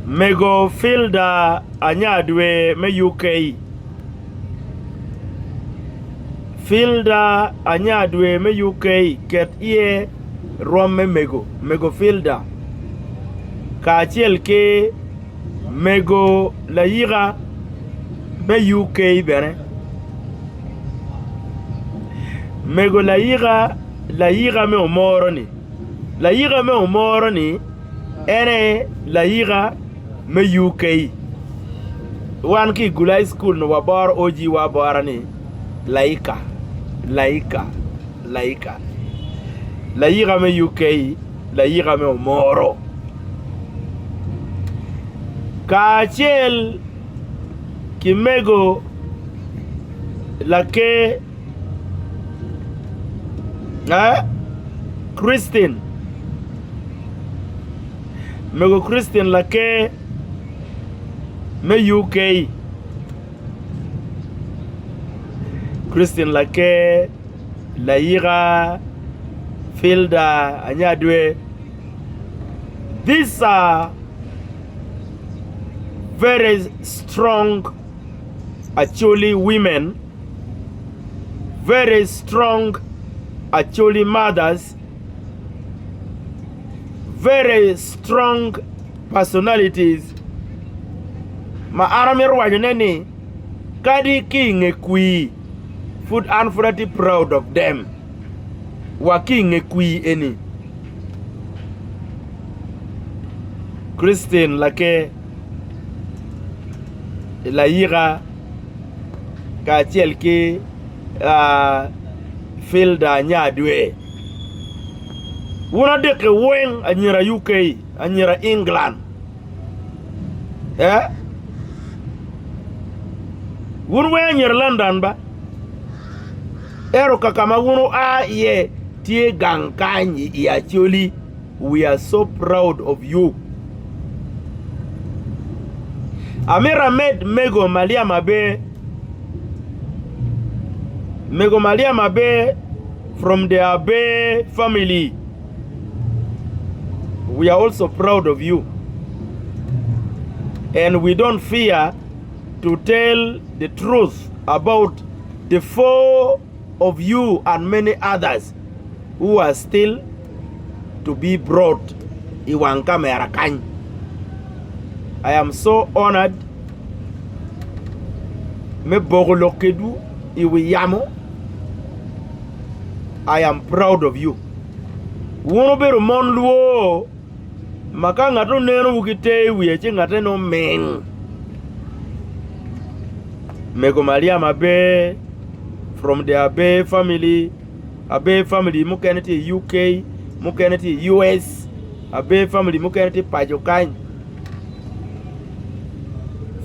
Mego Filda Anyadwe me UK. Filda Anyadwe me UK ket iye rwom me mego, Mego Filda, kacel ki Mego Layika me UK bene. Mego Layika, Layika me Omoro-ni, Layika me Omoro-ni en aye layika me UK. Wan ki i Gulu High School nongo waboro OG wa abora ni layika, layika, layika. Layika me UK, layika me Omoro. Kacel ki mego Laker Christine, mego Christine Laker me UK, Christine Laker layika Filda Anyadwe these are very strong Acholi women very strong Acholi mothers, very strong personalities ma an amito wacone ni kadi ki i nge kwir pud an pud atye proud of them wa ki i nge kwir eni. Christine Laker Layika kacel ki Filda nya dwe. Wun adek-ki weng anyira UK, anyira England. Eh? Wun weng anyira London ba? Ento kaka ma wun wua iye tye gang kany i Acholi. We are so proud of you. Amito amed mego Maliam Aber. Mego Maliam Aber from the Aber family. We are also proud of you. And we don't fear to tell the truth about the four of you and many others who are still to be brought i wang kamera kany. I am so honored me boko lok kedwu i wi yamo. I am proud of you. Wun wubedo mon lwor ma ka ngat onenowu ki te i wiye ci ngatte nongo ming. Mego Maliam Aber from the Aber family. Aber family mukene tye i UK, mukene tye i US, Aber family mukene tye paco kany.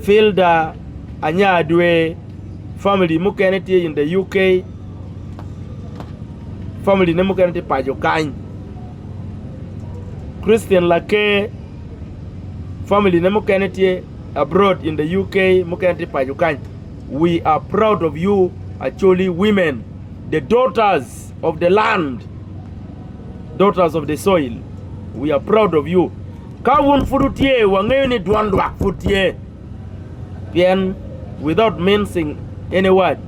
Filda Anya Dwe family mukene tye in the UK, family ne mukene tye paco kany. Christian Laker family ne mukene tye abroad in the UK, mukene tye paco kany. We are proud of you Acholi women. the daughters of the land, daughters of the soil, we are proud of you. Ka wun pud wutye, wangeyo ni dwon lwak pud tye, pien without mincing any word,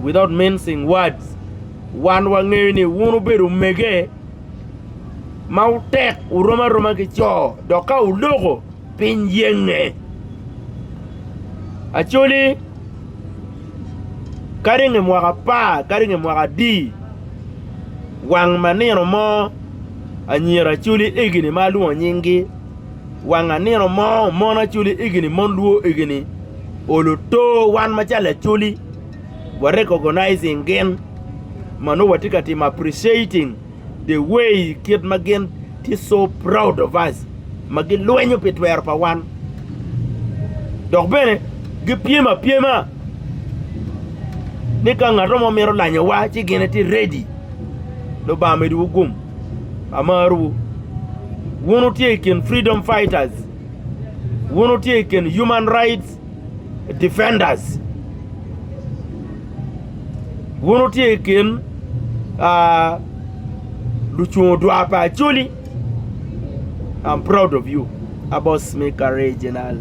without mincing words, wan wangeyo ni wun wubedo omege ma wutek, wurom aroma ki co, dok ka wuloko, piny yenge. Acholi kadi nge mwaka apar kadi nge mwaka adi wang ma nino mo anyira Acholi egini ma alwongo nyinggi wang anino mo mon Acholi egini mon luo egini olo to wan macalo Acholi wa recognizing gin ma nongo watye ka timo appreciating the way kit ma gin tye so proud of us ma gilwenyo pi twero pa wan dok bene gipyem apyema ni ka ngat mo mito lanyowa ci gin tye ready Lubanga omedwu gum amarowu wun wutye i kin freedom fighters wun wutye i kin human rights defenders wun wutye i kin lucung odwar pa Acholi I'm proud of you. Abosmika Regional.